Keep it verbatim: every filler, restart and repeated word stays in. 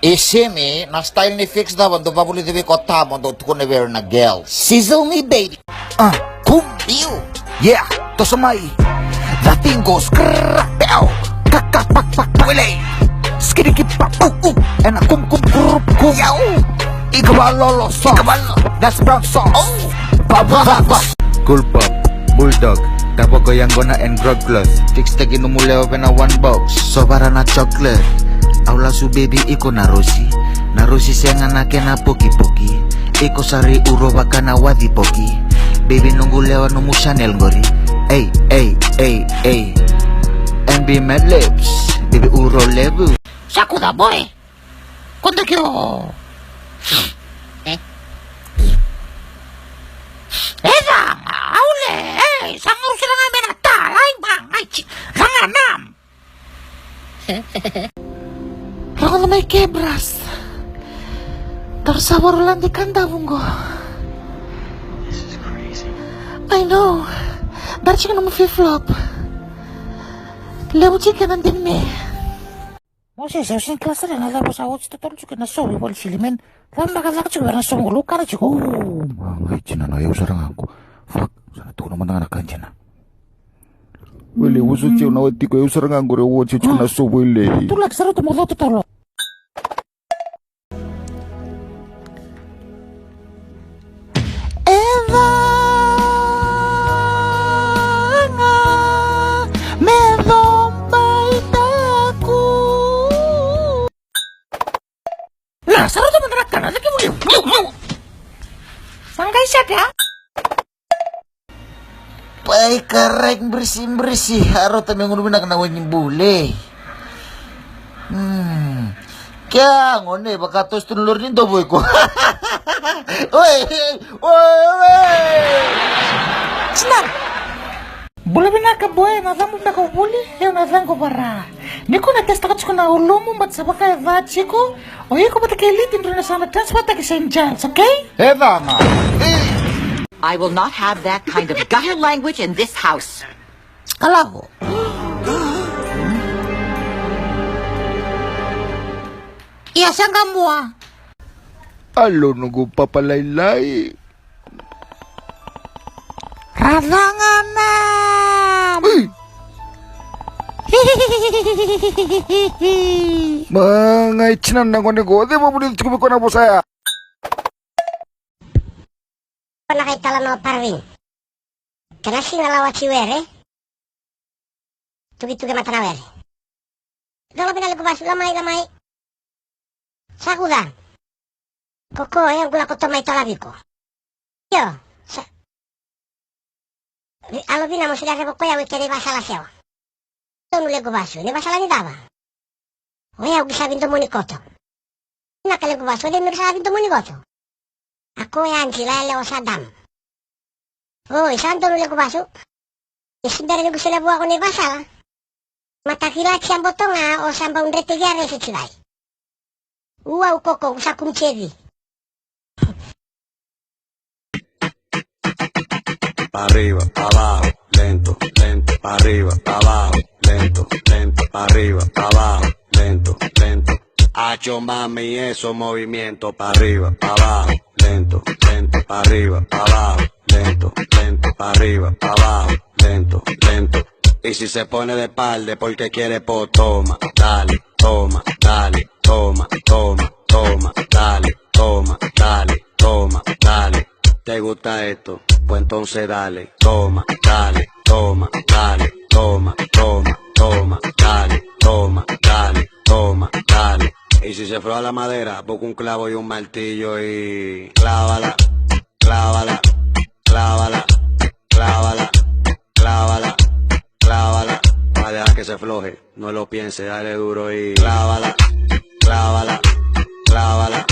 E Simi, na style ni fix cava dou vavulici vei ko Tamo dou tukuna vei ira na girl? Sizzle me, baby. Ah, kum. Iu. Yeah, toso mai. That thing goes grrrr, pow. Kaka pak pak pak. Wele. Skidiki pak, uh, uh. Ena kum kum kurup kum. Yau. Ika valolo sauce. Ika valolo. That's brown sauce. Oh. Ba ba ba ba. Cool pop, bulldog, tavako yaqona and grog cloth. Fix taki nomu lewa vena one box. Sovara na chocolate. Au lasu baby iko na rosi. Na rosi sega na kena pokipoki. Iko sari uro vaka na waci poki. Baby noqu lewa nomu Chanel qori. Ei, ei, ei, ei. And be mad lips. Baby uro levu. Sakuda boy. Konta kio. Eh? E cama, aule, e, sa garu sara ga me na tala, ai, ma, ai, ci, cama nam. Rogoca mai kebras. Daru sa varu ladi ka davu qo. I know. Daru tiko nomu flip-flop. Levu tiko na dini me. Moses, au sega ni kila sara na cava sa oti totolo tiko na sovu i vale sili, man. Cava beka caka tiko vei ira na sovu qo, lukana tiko. O, magai, tinana, o yau sara ga qo. Fuck, sa na tukuna mada ga na ka dina. Wele, usu tiko na wati ko, yau sara ga qo, re, o tiko na sovu i le. Tulaki sara tu mo totolo. E caka me cobaitaku. Na, sa rauta mada na kana, cake voliu, voliu, voliu. Sa qai sete, a? Pai karai brisi brisi, a rauta me gunu vinaka na wai ni bule. Hmm. Kea gone, vakatoso tu na lori ni dovo iko. Oi, oi, oi. Sinar. Bula vinaka boy, na cabo beka o vuli, e na caqo vara. Ni ko na testaka tiko na ulumu, but sa vaka e ca tiko, o iko vata kei Liti drau na sa na transfer taki Saint Giles, okay? E ca ga. I will not have that kind of gutter language in this house. Kalavo. Ia sa qai mua. Alo noqu papa lailai. Ra cagana. Ei. Magai, tinana na gone qo, cei vakavuna tiko vei koya na vosa ya? Ko na qai talanoa, Parvin. Kena siga lawa ti were. Tukituki mata na were. Dolo vei na lequ vasu, lamai, lamai. Sakuca. Koko, e qu lako tomai tola viko. Io, sa. Alo vina mo sega revo koya we kena ivasala sewa. Tonu lequ vasu, ni vasala ni dava. Oya, au qisa vidomoni koto. Na ka lequ vasu, de ni qisa vidomoni koto. A koya Anti la yalewa Sadam. Oi, sa donu lequ vasu. Ni si bera ni qu sele vua ko ni vasala. Matakila tia boto ga o sa bau drete kia rese tilai. Ua u koko, u sa kum cevi. Pa arriba, pa abajo, lento, lento, pa arriba, pa abajo, lento, lento, pa arriba, pa abajo, lento, lento. Acho mami, eso movimiento, pa arriba, pa abajo, lento, lento, pa arriba, pa abajo, lento, lento, pa arriba, pa abajo, lento, lento. Y si se pone de espalda porque quiere, po, toma, dale, toma, dale, toma, toma, toma, dale, toma, dale, toma, dale. ¿Te gusta esto? Pues entonces dale, toma, dale, toma, dale, toma, toma, toma, dale, toma, dale, toma, dale. Y si se froa la madera, busca un clavo y un martillo y clávala, clávala, clávala, clávala, clávala, clávala. Va a dejar que se afloje. No lo piense, dale duro y clávala, clávala, clávala,